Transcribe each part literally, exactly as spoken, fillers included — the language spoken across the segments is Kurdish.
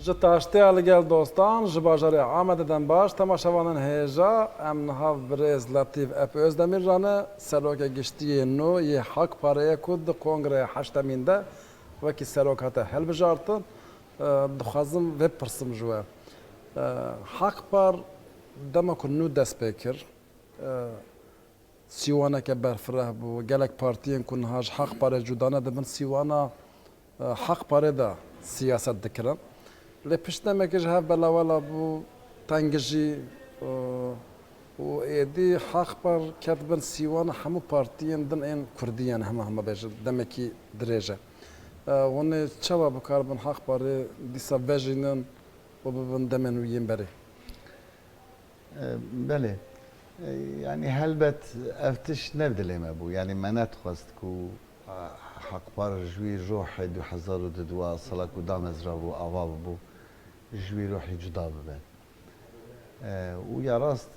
Ji taştiya li gel dostan, ji bajarê Amedê dem baş, temaşevanên hêja, em niha bi birêz Letîf Ep Özdemir re ne, serokê giştî yê nû yê Hakparê ye ku di kongreyê heştemîn de wekî serok hate hilbijartin. E, dixwazim vê pirsim ji we. E, Hakpar dema ku nû dest pê kir, e, sîwaneke berfireh bû. Gelek partiyên ku niha ji Hakparê cuda ne, di bin sîwana, e, Hakparê de siyaset dikirin. Lê pişt demekê ji hev belawela bû, tengijî, e, û êdî Hakpar ket bin sîwana hemû partiyên din ên kurdî, yani hema hema bêjin demekî dirêj e. E, hûn ê çawa bikaribin Hakparê dîsa vejînin û bibin demên wî yên berê? E, belê. E, yani helbet ev tişt ne bi dilê me bû. Yani me nedixwest ku, e, Hakpar ji wî ruhê du hezar û duduwa sala ku damezrabû, ava bibû, ji wî ruhî cuda bibe. E, û ya rast,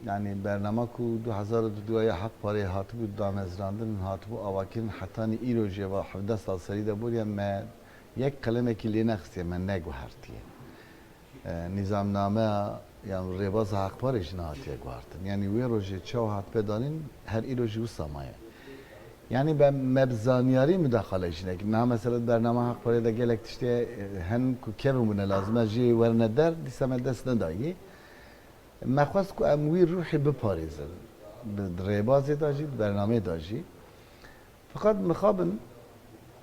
yani bernama ku du hezar û duduwa ya Hakparê hatibû damezrandin, hatibû avakirin, hetanî îro jê ve hevdeh sal serî de bûriye, me yek qelemekî lê nexistiye, me neguhertiye. E, nîzamnameya yan rêbaza Hakparê jî nehatiye guhartin. Yanî wê rojê çawa hatibe danîn, her îro jî wisa maye. Yanî be, me bi zanyarî mudaxale jî nekir. Niha mesela di bernama Hakparê de gelek tiştê, e, hen ku kevin bûne lazim e jê werine der, dîsa me dest nedayî. Me xwest ku em wî ruhî biparêzin. Di, di rêbazê de jî, di bernameyê de jî. Feqet mixabin,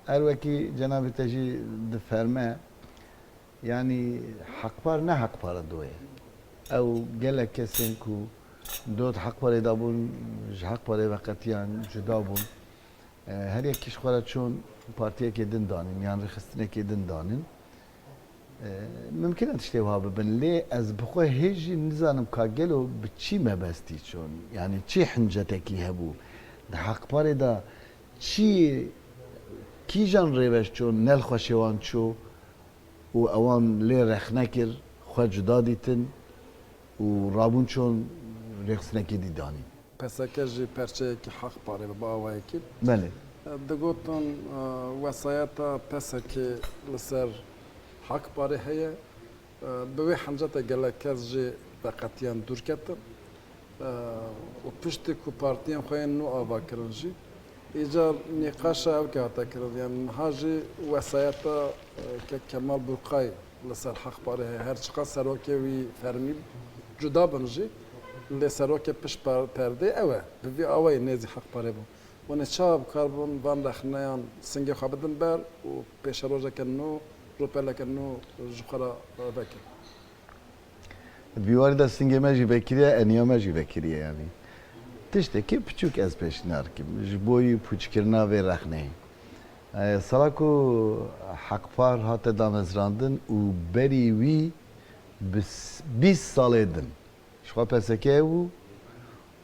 her wekî cenabê te jî diferme, yanî Hakpar ne Hakpara do ye. Ew gelek kesên ku dot Hakparê de bûn, ji Hakparê veqetiyan, cuda bûn. E, her yekî ji xwe re çûn partiyekê din danîn, yan rêxistinekê din danîn. E, mimkin e tiştê wiha bibin, lê ez bi xwe hêj jî nizanim ka gelo bi çi mebestî çûn, yanî çi hincetekî hebû. Di Hakparê de çi, kîjan rêveş çûn, ne li xweşê wan çû û ewan lê rexne kir, xwe cuda dîtin û rabûn çûn rêxistinekê dî danîn. P S K jî perçeyekî Hakparê bi awayekî. Belê. Digotin, e, wesayeta P S K li ser Hakparê heye. E, bi wê hincete gelek kes jî veqetiyan dûr ketin. E, û piştî ku partiyên xwe yên nû ava kirin jî, îcar nîqaşa ew ke hate kirin. Yanî niha jî wesayeta, e, kek Kemal Burqay li ser Hakparê heye. Her çiqas serokê wî fermî cuda bin jî, lê serokê pişt per-, perdê ew e. Bi vî awayî nêzî Hakparê bû. Hûn ê çawa bikaribin van rexneyan singê xwe bidin ber û pêşerojeke nû, rûpeleke nû ji xwe re vekin? Di vî warî de singê me jî vekiriye, eniya me jî vekiriye yanî. Tiştekî piçûk ez pêşniyar dikim ji bo yî pûçkirina vê rexneyê. E, sala ku Hakpar hate damezrandin û berî wî bi s-, bîst salê din ji xwe P S K hebû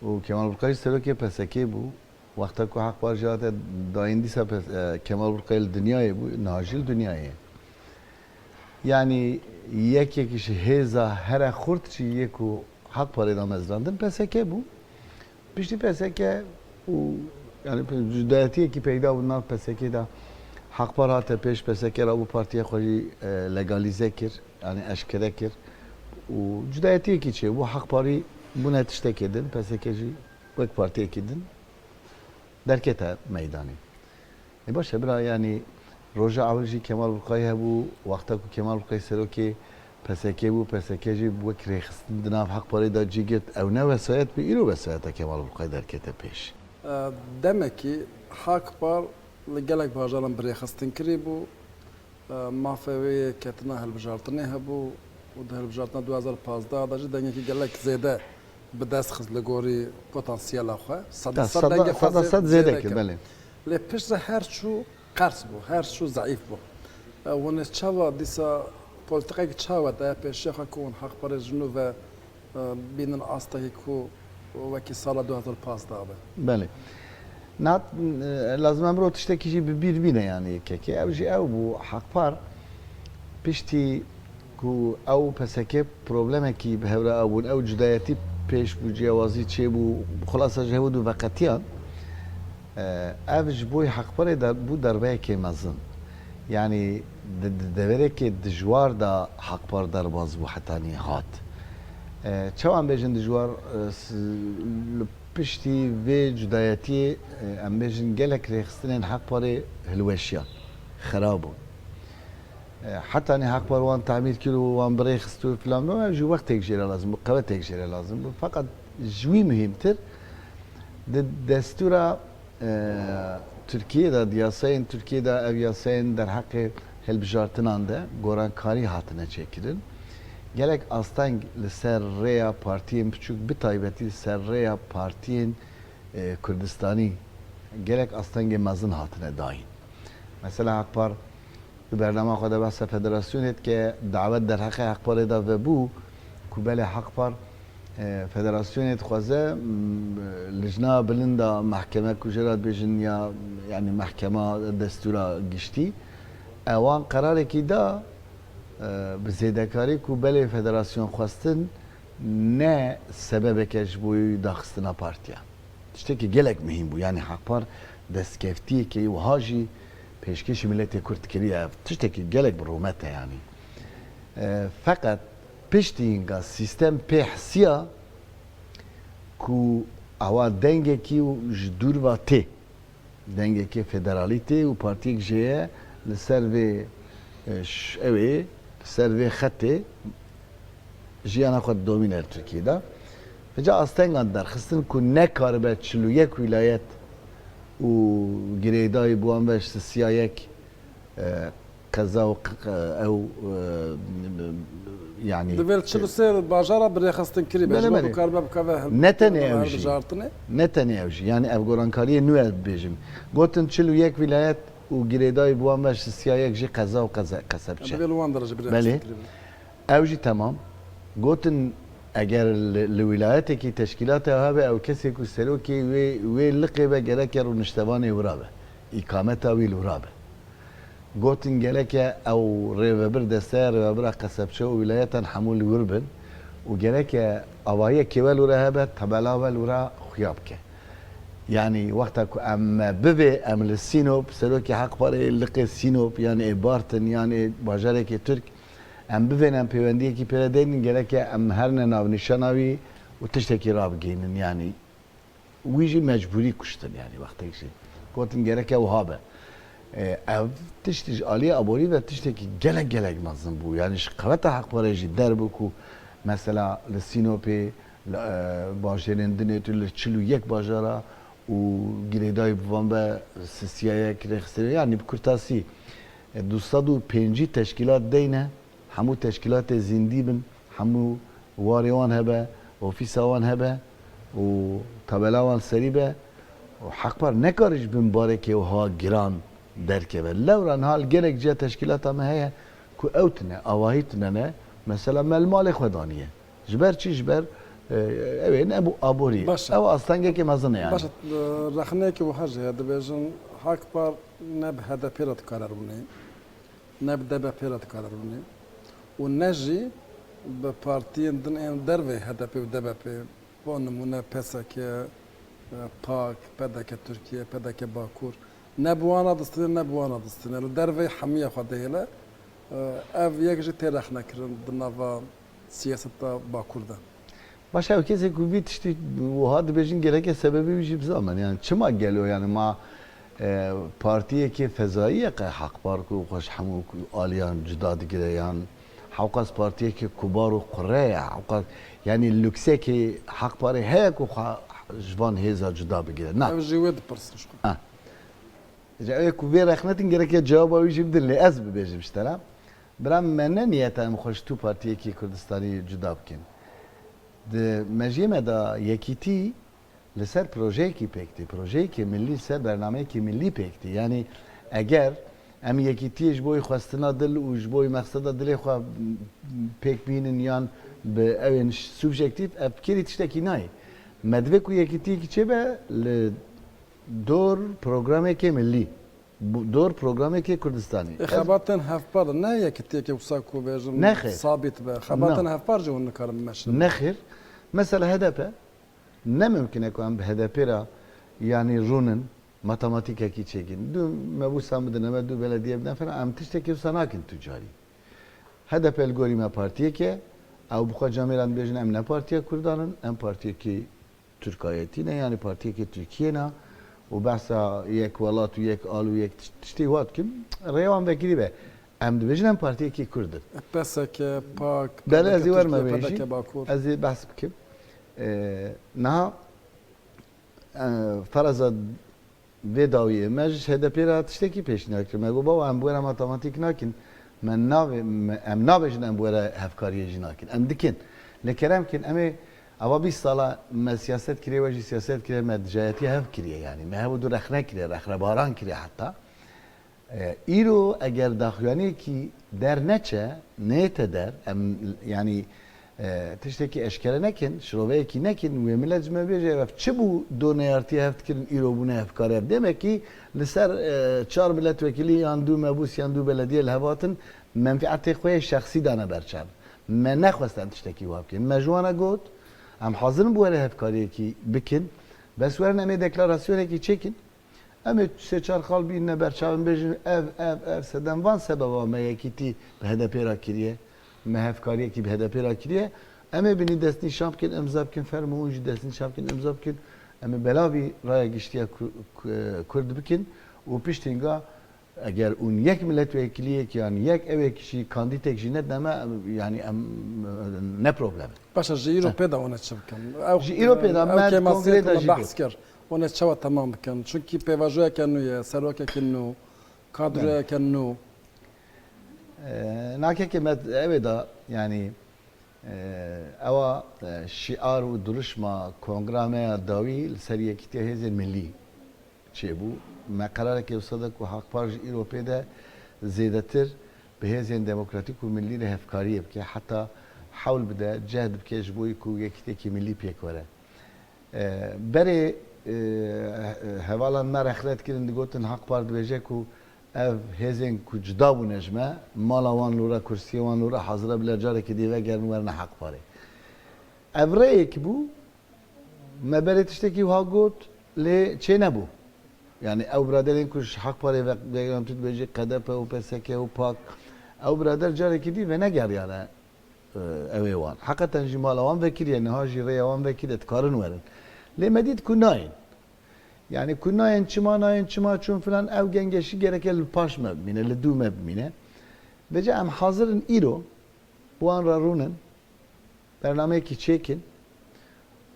û Kemal Burqay jî serokê P S K bû. Wexta ku Hakpar jî hate dayîn dîsa P S, e, Kemal Burqay li dinyayê bû, niha jî li dinyayê ye. Yanî yekek ji hêza here xurt jî yê ku Hakparê damezrandin P S K bû. Piştî P S K û, yanî, cudayetiyekî peyda bû nav P S K de. Hakpar hate pêş, P S K rabû partiya xwe jî, e, legalîze kir, yanî eşkere kir. Û cudayetiyekî çêbû, Hakparî bûne tiştekê din, P S K jî wek partiyekî din derkete meydanê. Ê baş e bira, yanî roja ewil jî Kemal Burqay hebû, wexta ku Kemal Burqay serokê P S K bû, P S K jî wek rêxistin di nav Hakparê de cî girt. Ew ne wesayet bû, îro wesayeta Kemal Burqay derkete pêş. E, demekî Hakpar li gelek bajaran bi rêxistin kirî bû. E, mafê wê yê ketina hilbijartinê hebû û di hilbijartina du hezar pazdeh de jî dengekî gelek zêde bi dest xist li gorî potansiyela xwe. Sedî Ta sed seda, dengê xwe seda zê-, sed zêde zêde kir, kir. Belê. Lê piştre her çû qers bû, her çû zeîf bû. E, hûn ê çawa dîsa polîtîkayekî çawa de pêşiya xwe ku hûn Hakparê ji nû ve, e, bînin astekî ku wekî sala du hezar pazdeh be? Belê. Nihat, e, lazim e mirov tiştekî jî bi bîr bîne, yanî yekekê. Ew jî ew bû, Hakpar piştî ku ew P S K problemekî bi hev re hebûn, ew cudayetî pêş bû, ciyawazî çêbû, xulasa ji hev du veqetiyan. E, ev ji bo Hakparê de bû derbeyekê mezin. Yanî di, di devereke dijwar de Haqpar derbas bû hetanî hat. E, çawa em bêjin dijwar, e, s-, li piştî vê cudayetiyê, e, em bêjin gelek rêxistinên Haqparê hilweşiyan, xera bûn. E, hetanî Haqpar wan temîr kir û wan bi rê xist û filan, ew jî wextek jê re lazim bû, qewetek jê re lazim bû. Feqet ji wî muhîmtir di destûra, e, Tirkiyê de, di yasayên Tirkiyê de, ev yasayên derheqê hilbijartinan de gorankarî hatine çêkirin. Gelek asteng li ser rêya partiyên biçûk, bi taybetî li ser rêya partiyên, e, Kurdistanî gelek astengê mezin hatine dayîn. Mesela Haqpar di bernama xwe de behsa federasyonê dike, dawet derheqê Haqparê de vebû ku belê Haqpar, e, federasyonê dixwaze, m, lijna bilind a mehkeme ku jê re dibêjin ya, yanî mehkema destûra giştî, ewan qerarekî da, e, bi zêdekarî ku belê federasyon xwestin ne sebebeke ji bo daxistina partiya. Tiştekî gelek muhîm bû. Yanî Haqpar destkeftiyekê wiha jî pêşkêşî miletê Kurd kiriye. Ev tiştekî gelek bi rûmet e yanî. E, feqet piştî hinga sîstem pê hisiya ku ewa dengekî ji dûr ve tê. Dengekê federalî tê û partiyek jê ye li ser vê, e, ş-, ew ê, li ser vê xetê jiyana xwe didomîne li Tirkiyê de. Vêca astengan derxistin ku nekaribe çil û yek wîlayet û girêdayî bi wan ve ji sisiya yek, e, qeza û q-, q-, ew, e, yanî Divê li çil û sê bajara bi rêxistin kirî be, Belê, ji bo belê. bikaribe bikeve hil-, Ne tenê ew jî. hilbijartinê. Ne tenê ew jî. Yanî ev gorankariyê nû ye dibêjim. Gotin çil û yek wîlayet û girêdayî bi wan ve ji sisiya yek jî qeza û qeze-, qesebçe. Divê li wan derece bi Belê. rêxistin kirî be. Ew jî temam. Gotin eger li, li wîlayetekî teşkîlate hebe ew kesê ku serokê wê, wê liqê be gereke rûniştevanê wira be. Îkameta wî li wira be. Gotin gereke ew rêvebir, desteya rêvebira qesebçe û wîlayetan hemû li wir bin û gereke avahiyek kêwel wira hebe, tebela wel wira xuya bike. Yanî wexta ku em me bivê, em li Sînop, serokê Haqparê liqê Sînop, yan ê Bartin, yan ê bajarekê Tirk, em bivên, em pêwendiyekî pê re deynin, gereke em herine navnîşana wî û tiştekî rabigihînin. Yanî Wî jî mecbûrî kuştin, yanî wextek jî gotin gereke wiha be. E, ev tiştî ji aliyê aborî ve tiştekî gelek gelek mezin bû. Yanî ji qeweta Haqparê jî derbû ku mesela li Sînopê, li, e, bajêrên dinê tu li çil û yek bajara û girêdayî bi van ve sisiya yek rêxistinê. Yanî bi kurtasî, e, du sed û pêncî teşkîlat deyne, hemû teşkîlatê zîndî bin, hemû warê wan hebe, ofîsa wan hebe û tabela wan serî be û Haqpar nekare ji bin barekê wiha giran derkeve. Lewra niha li gelek ciya teşkîlata me heye ku ew tune, avahî tune ne, mesela me li malê xwe daniye. Ji ber çi? Ji ber, e, ew ê nebû aborî. Baş e. Ew astengekê mezin e yani. Baş e, e, rexneyekê wiha jî heye, dibêjin Haqpar ne bi H D P re dikare rûnê. Ne bi D B P re dikare rûnê û ne jî bi partiyên din ên derveyî H D P û D B P, bo nimûne P S K, PAK, P D K Tirkiye, P D K Bakur. Ne bi wan re distîne, ne bi wan re distîne. Li derveyî hemiya xwe dihêle. Ev yek jî tê rexnekirin di nava siyaseta Bakur de. Baş e, ew kesê ku vî tiştî wiha dibêjin, gereke sebebê wî jî bizanin. Yani çima gelo, yani ma, e, partiyekê fezayî ye qe Haqpar ku xwe ji hemû aliyan cuda digire, yan hewqas partiyekê kubar û qure ye, hewqas, yani luksekê Haqparê heye ku xwe ji van hêza cuda bigire. Na. Ev jî wê dipirsin ji xwe. Ha. Ji ew ê ku vê rexnetin gereke cewaba wî jî bidin, lê ez bibêjim ji te re. Bira me ne niyeta em xwe ji tu partiyekî Kurdistanî cuda bikin. Di mejiyê me de yekîtî li ser projeyekî pêk tê, projeyekê millî, li ser bernameyekî millî pêk tê. Yanî eger em yekîtiyê ji bo xwestina dil û ji bo mexseda dilê xwe pêk bînin yan bi ew ên subjektîf, ev kêrî tiştekî nayê. Me divê ku yekîtiyekî çêbe li dor programekê millî, bu-, dor programekê Kurdistanî. Ê, xebatên hevpar de, ne yekîtiyekê wisa ku bêjim Nexêr. sabit be. Xebatên Na. hevpar jî hûn nikarin bimeşin. Nexêr. Mesela H D P, ne mimkin e ku em bi H D P re, yanî rûnin, Matematîkekî çêkin. Du mebûsan bidine me, du belediye bidine falan. Em tiştekî wisa nakin tu carî. H D P li gorî me partiyek e. Ew bi xwe camêran dibêjin em ne partiya Kurdan in, em partiyekî Tirkayetî ne, yanî partiyekî Tirkiyê ne. Û behsa yek welat û yek al û yek tiş-, tiştê wa dikin. Rêya wan vekirî be. Em dibêjin em partiyekî Kurd in. P S K, pak, Belê, ez ê P D K werme Tirkiye, vê jî. P D K Bakur. Ez ê behs bikim. Ee, niha, e, feraza vê dawiyê me ji H D P re tiştekî pêşniyar kir. Me got, "Baba, em bi we re matematîk nakin. Me navê-, me, em nabêjin em bi we re hevkariyê jî nakin. Em dikin. Lê kerem kin, em ê, ava bîst sala me siyaset kiriye, we jî siyaset kiriye, me dijayetiya hev kiriye yanî. Me hev û du rexne kiriye, rexnebaran kiriye heta." E, îro eger daxuyaniyekî derneçe, neyête der, em, yanî, e, tiştekî eşkere nekin, şiroveyekî nekin, wê milet ji me bêje, ev çi bû, do neyartî hev dikirin, îro bûne hevkare. Demek ki li ser, e, çar miletvekilî yan du mebûs yan du belediye li hev hatin, menfietê xwe yê şexsî dane berçav. Me nexwest em tiştekî wa bikin. Me ji wan re got, em hazir in bi we re hevkariyekî bikin, bes werin em ê deklarasyonekî çêkin. Em ê sê çar xal bînine ber çav, em bêjin, ev, ev, ev sedem van sebeba me yekîtî bi H D P re kiriye, me hevkariyekî bi H D P re kiriye. Em ê binî destnîşan bikin, imza bikin, fermo hûn jî destnîşan bikin, imza bikin. Em ê belavî raya giştî ya Ku-, Ku-, Kurd bikin û piştînga eger hûn yek miletwekiliyek yan yek ewek jî kandîtek jî nedine me, yanî em, ne problem e. Baş e, ji îro pê de hûn ê çi bikin? Ew, Ji îro pê de ew me kêmasiyê kongrê de me jî behs got. Kir. Hûn ê çawa temam bikin? Çunkî pêvajoyeke nû ye, serokeke nû, kadroyeke nû. E, nakekê me ew ê da, yanî, e, ewa, e, şiar û duruşma kongra me ya dawî li ser yekîtiya hêzên milî çêbû. Me qerarekê wisa da ku Haqpar ji îro pê de zêdetir bi hêzên demokratîk û milî re hevkariyê bike, heta hewl bide, cehd bike ji bo ku yekîtiyekî milî pêk were. E, berê, e, hevalan me rexne dikirin, digotin Haqpar dibêje ku ev hêzên ku cuda bûne ji me, mala wan lûre, kursiyê wan lûre, hazir e bila carekê dî vegerin werine Haqparê. Ev rêyek bû, me berê tiştekî wiha got, lê çê nebû. Yanî ew biraderên ku ji Haqparê ve, vegerin, tu dibêjî K D P û P S K û pak, ew birader carekî dî venegeriyane, e, ewê wan. Heqeten jî mala wan vekiriye, niha jî rêya wan vekiriye, dikarin werin. Lê me dît ku nayên. Yanî ku nayên, çima nayên, çima çûn filan, ew gengeşî gereke li paş me bimîne, li dû me bimîne. Vêca em hazir in îro bi wan re rûnin, bernameyekî çêkin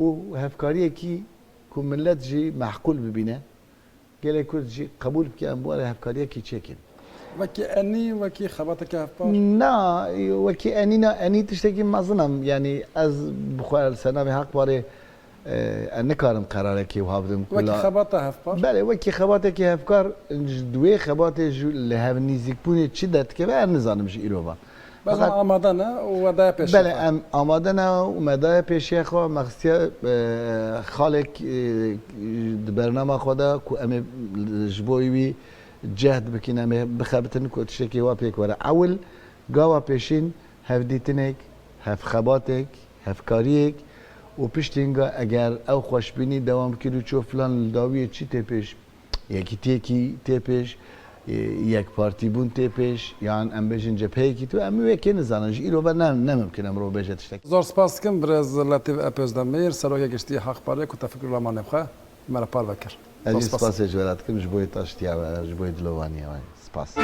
û hevkariyekî ku milet jî meqûl bibîne, gelê Kurd jî qebûl bike, em bi wan re hevkariyekî çêkin. Wekî enî, wekî xebateke hevpar? Na, wekî enî na, enî tiştekî mezin e. Yanî ez bi xwe li ser navê Haqparê, e, ez nikarim qerarekî wiha bidim ku Wekî la- xebata hevpar? Belê, wekî xebatekî hevkar, ji di wê xebatê ji li hev nîzîkbûnê çi derdikeve, ez nizanim ji îro ve. Bes Feqet em amade ne û we daye pêşiya Belê, xwe. Em amade ne û me daye pêşiya xwe, me xistiye, e, xalek, e, di bernama xwe de ku em ê ji bo wî cehd bikin, em ê bixebitin ku tiştekî wa pêk were. Ewil, gava pêşîn hevdîtinek, hevxebatek, hevkariyek û piştînga eger ew xweşbînî dewam kir û ço filan li dawiyê çi tê pêş, yekîtiyekî tê pêş, e, yekpartîbûn tê pêş, yan em bêjin cepheyekî tê, em wê kê nizanin. Ji îro ve ne, ne mimkun em ro bêje tiştek. Zor spas dikim birêz Letîf Epözdemir, Serokê Giştî Haq Parê ku te fikr û lamanê xwe me re parve kir. Ez Zor jî spas. Spasê ji we re dikim ji bo yê taştiya we, ji bo yê dilovaniya we. Spas.